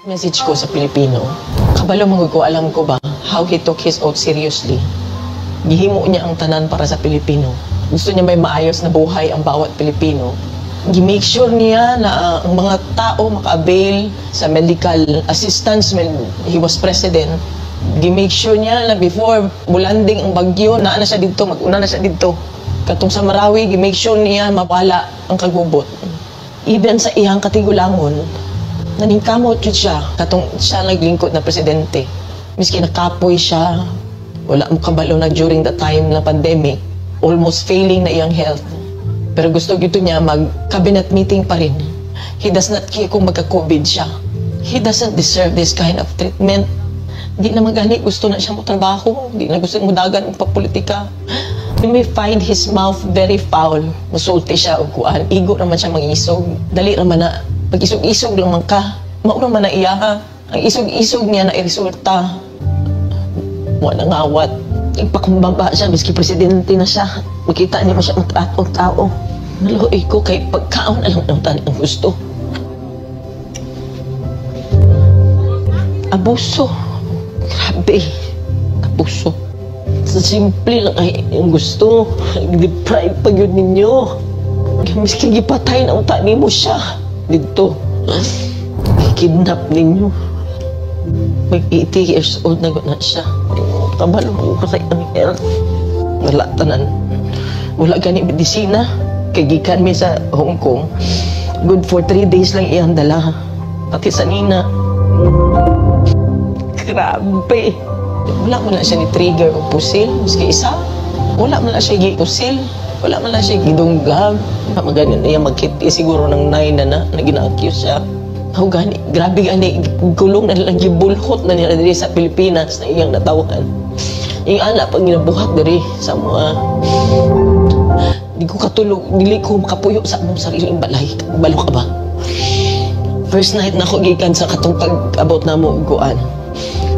Message ko sa Pilipino, kabalo man ko, alam ko ba, how he took his oath seriously. Gihimo niya ang tanan para sa Pilipino. Gusto niya may maayos na buhay ang bawat Pilipino. Gi-make sure niya na ang mga tao maka-avail sa medical assistance when he was president. Gi-make sure niya na before mulanding ang bagyo, naa na siya didto, mag-una na siya didto. Katong sa Marawi, gi-make sure niya mawala ang kagubot. Even sa iyang katigulangon, naningkamot jud siya katong siya naglingkod na presidente. Miski nakapoy siya, wala mo kabalo na during the time na pandemic, almost failing na iyang health. Pero gusto gyud niya mag-cabinet meeting pa rin. He does not care kung magka-COVID siya. He doesn't deserve this kind of treatment. Di naman gani gusto na siya mo trabaho. Di na gusto mo dagan og papolitika. You may find his mouth very foul. Musulti siya og kuan. Igo naman siya mangisog. Dali naman na. Pag isog-isog lang man ka. Mao naman na iya ha. Ang isog-isog niya na resulta. Wa nangawat. Nagpakumbaba siya, miski presidente na siya. Makita niya mo siya matrato og tao. Naluoy ko kay pagkaon na lang ng tanan ang gusto. Abuso. Grabe. Abuso. Sa simple lang ay ang gusto. Deprive pa yun ninyo. Miski gipatay na unta nimo siya. Dito. Kidnap ninyo. Mag 80 years old na na siya. Kabalo ko sa iyang health. Wala tanan. Wala gani medisina. Kay gikan mi sa Hong Kong. Good for 3 days lang iyang dala. Pati sa nina. Grabe. Wala man na siya ni trigger o pusil. Miski isa. Wala man na siya gi-pusil. Wala man na siya gidunggag. Maganin niya magkiti siguro ng 9 na na, na gina-accuse siya. Aw gani, grabe gani, gulong na lang gibulhot na nila diri sa Pilipinas na iyang natawhan. Yung anak pag ginabuhat diri sa mga di ko katulog, dili ko makapuyo sa among sariling balay. Balo ka ba? First night na ako gikan sa katong pag-abot na mo guan.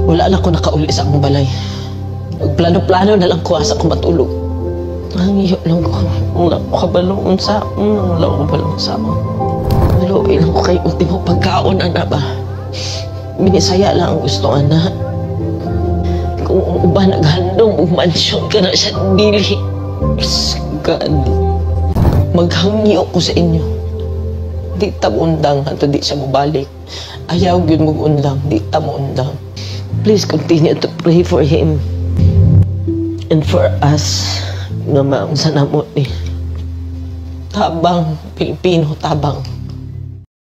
Wala na ko nakauli sa among balay. Plano-plano na lang ko asa ko matulog. Ang iyo lang ko. Wala ko kabalo unsa. Wala ko kabalo unsa. Maluoy lang ko kay ultimo pagkaon ana ba. Binisaya lang ang gusto ana. Kung ang uban naghandom og mansyon ka na siya dili. God. Maghangyo ko sa inyo. Di ta undang hanto di siya mobalik. Ayaw gyud mo undang, di ta mo undang. Please continue to pray for him and for us nga maunsa namo ni. Tabang Pilipino, tabang.